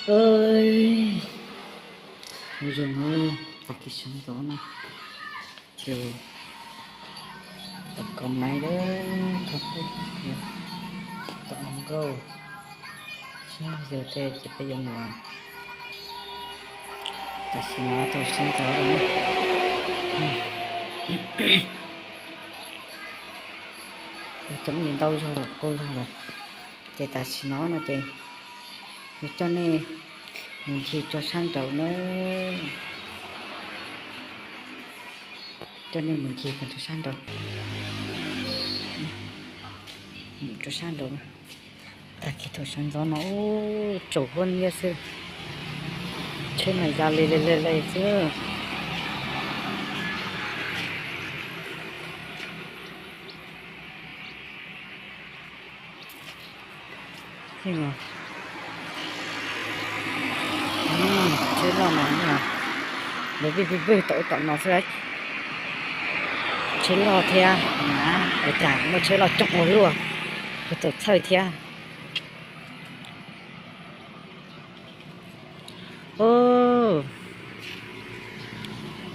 Oj, zoo no, tag kis sawv ntxov no ces tau kov maiv lawm, kov pub, tau nkauj, sab yog tej ces peb yuav mus. Tam sim no tau sawv ntxov lawm, coob li ntau zog lawm, qau zog lawm. Ces tam sim no no ces yuav coj nej mus ncig rau sab nraud na. Coj nej mus ncig rau sab nraud, mus rau sab nraud. Tag kis thaum sawv ntxov no, ub, tsaus huab nyiab xwb, tsheb mas ya li li li li xwb. Tsheb loj mas vwg vwg vwg tau tom no xwb. Tsheb loj thiab, ua cas muaj tsheb loj coob ua luaj, kuv txawm txhawj thiab.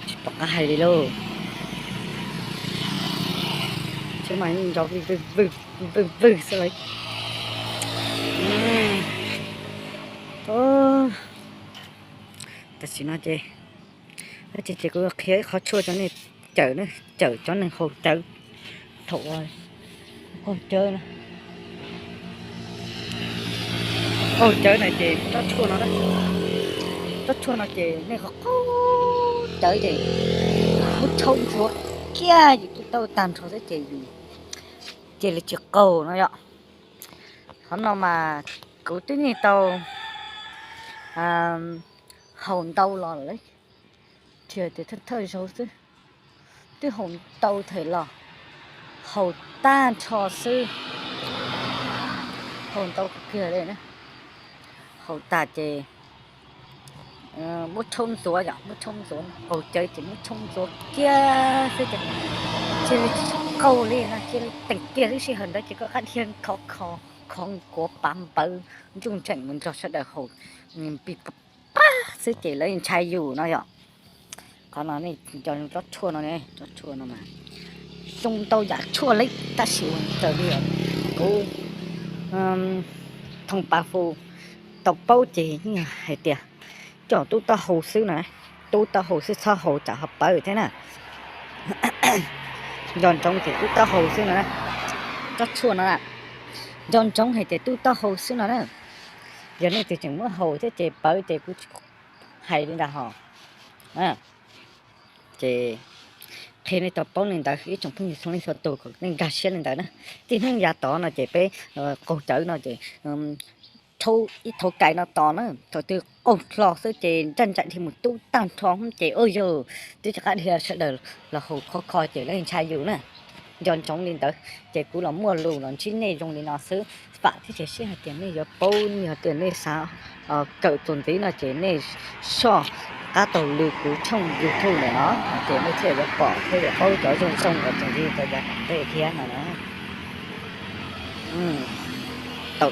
Tsis pom qab hais li lauj. Tsheb mas yeej nrov vwg vwg vwg xwb lauj. Tam sim no ces, ces kuv qhia ib qhov tshuaj rau nej cawm na, cawm cov neeg haus cawv. Thaum qaug cawv no, qaug cawv no ces tsob tshuaj no, tsob tshuaj no ces nej qaug qaug cawv ces muab tshaub ntxuav kiag yus tus taub tag nrho xwb ces yus cia li tsis qaug no yom. Qhov no mas kuv twb yeej tau haus ntau los lawm, tsis hais tias thawj thawj zaug xwb, twb haus ntau them los, haus tag nrho xwb, haus ntau kiag li na. Haus tas ces muab tshaub ntxuav yom, muab tshaub ntxuav, qaug cawv ces muab tshaub ntxuav kiag xwb ces cia li tsis qaug li no, cia li teem kiag xwb. Sij hawm ntawd ces koj qab dhia khov kho, khov kuav pav npawv, nruj nreem mus nrog sawv daws haus npis pab xwb ces lawv ntshai yus no yom. Qhov no nej nco tsob tshuaj no ne, tsob tshuaj no mas zoo ntau yam tshuaj li, tab sis ua raws li kuv thooj pav fu tau paub ces yeej hais tias coj tub taub hau xwb no, tub taub hau xwb txhob haus tsam ho pawv thiab na. Nco ntsoov tias tub taub hau xwb no, tsob tshuaj no nco ntsoov hais tias tub taub hau xwb no na. Yog nej tseem muab haus thiab ces pawv ces kuv tsis hais li ntag hos. Ces qhia nej tau paub li ntawd ib tsoom phooj ywg txhua leej txhua tus kom nej nkag siab li ntawd na. Tib hnub yav tod no ces peb qaug cawv no ces rhaub ib thauv kais no tos na, thaum twg qaug hlo xwb ces ntsaj ntsaj dhia mus tub tag nrho ces ua yog twb rov qab dhia sawv daws los haus khov kho ces lawv ntshai yus na. Nco ntsoov li ntawd ces kuv los muaj lus los ntsib nej zoo li no xwb, vam thiab cia siab hais tias nej yuav paub, yog tias nej xav kawm txuas ntxiv no ces nej soj qab taug lw kuv tshooj YouTube ntawm no ces nej thiaj yuav pom thiab yuav paub cov zoo zoo uas txuas ntxiv rau yav tom ntej thiab no na. Tau